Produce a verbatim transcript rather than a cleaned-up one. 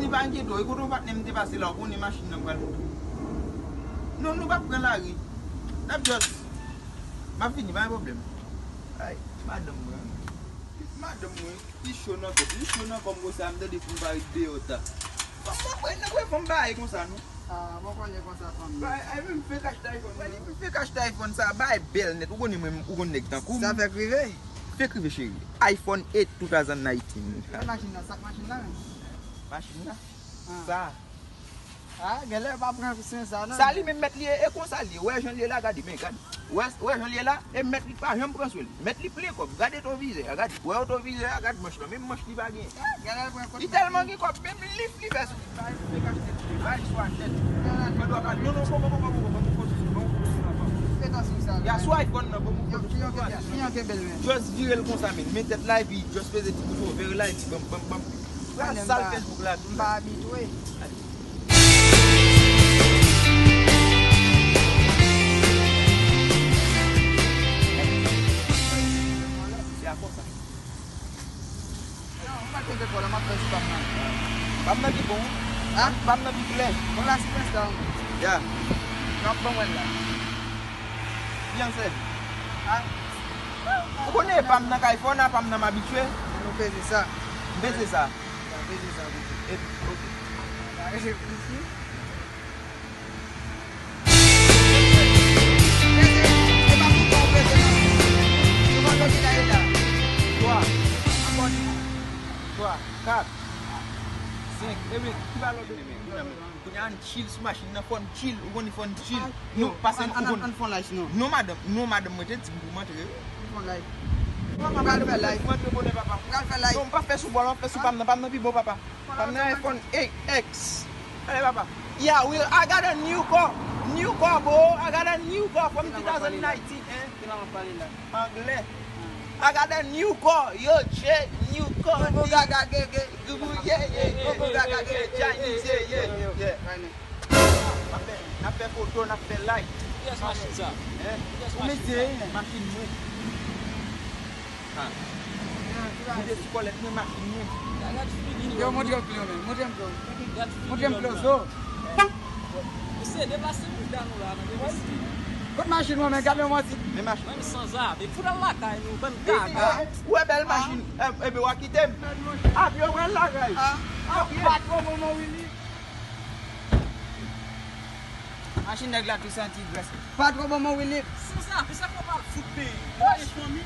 Li pa enkyete w, e kote w patnè m te pase la, ou konnen machin nan pral moute. Non, nou p ap pran lari. N ap just. M ap vini, pa gen pwoblèm. Ay, madanm mwen. Madanm mwen, li cho nan kò m. Li cho nan kò m konsa, m tande pou m pa ret deyò ta. Mwen, mwen, nèg wè fanm bagay konsa, non. Ah, mwen konnen konsa fanm. Ay, ay, men m fèk achte iPhone. Mwen, li m fèk achte iPhone sa, bagay bèl nèt. Ou konnen mwen, ou konn nèg tankou m. Sa fèk rive? Fèk rive, cheri. iPhone eight two thousand nineteen. E machin nan, sa k machin nan menm? Machin nan? Ah. Sa. Ah, genlè pa pran swen sa, non. Sa li menm mèt li ye, e konsa li ye. Wè jan li ye la, gade, men, gade. Wè, wè jan li ye la, e mèt li pa janm pran swen li. Mèt li plen kòb. Gade otovizè a, gade. Wè otovizè a, gade manch lan. Menm manch li pa gen. Ah, genlè pran kòb. Li tèlman gen kòb, menm lif li fè sou li. Bay, fèk achte li, bay sou achte li. Mwen dwa pa, non, non, poko, poko, poko, poko, poko, poko, poko, poko. Fè tansyon sa. Ya sou iPhone nan, poko, poko, poko. Just vire l konsa, men. Men tèt la, epi just peze ti bouton, vire la, epi bam, bam, bam. Pral sal Facebook la tou. M pa abitye. Se a konsa. Non, m pa t kenbe kò la, m ap fè sou pa m nan. Pa m nan ki bon. Hein? Pa m nan pi klè. Bon, la, se prens la, wi. Ya. N ap ban wè l la. Fiyanse. Ah. Ou konnen e pa m nan kay fò, nan pa m nan m abitye. Nou peze sa. M peze sa. Sa peze sa, wi. E, ok. Sa peze, peze. E pa pou kò w peze, non. Sou kò w ki ta ye la. Twa. Ankò. Twa, kat, senk. E men, ki valè w te renmen? Kounye a, ann chill sou machin nan, fò n chill. Ou konnen fò n chill. Nou pase, ou konnen. Ann fè yon live, non. Non, madanm, non, madanm mwen te di m pou m antre. Ann fè yon live. Papa, m pral fè live. Mwen antre bonè, papa. M pral fè live. Non, m pa fè sou bò la, m fè sou pa m nan. Pa m nan pi bon, papa. Pa m nan iPhone eight X. Ale, papa. Yeah, we, I got a new car. New car, bro. I got a new car from two thousand nineteen, eh. Anglè. I got a new car, yo, Jay, new car. Gugu gaga gege, gugu, yeah, yeah, yeah. Gugu gaga gege, Chinese, yeah, yeah, yeah. N ap fè, n ap fè foto, n ap fè live. Kiyès machin sa? Hein? Kiyès machin sa? Machin mwen. Ha. Mwen te sou kòlèt mwen, machin mwen. Yo, montre m pli, men. Montre m pli. Montre m pli, zo. Misye deplase bouda nou la nan deplase. Kot machin mwen, men gade yon manti. Men machin. Menm sanzave. Fout al lakay nou, bann gaga. Ou wè bèl machin. Ebyen, w a kite m. Apye w pral lakay. Apye. Patwon, manman Willy. Machin nèg la tou santi grès. Patwon, manman Willy. Sanzave, sa k w ap al fout peyi? Mwen gen fanmi.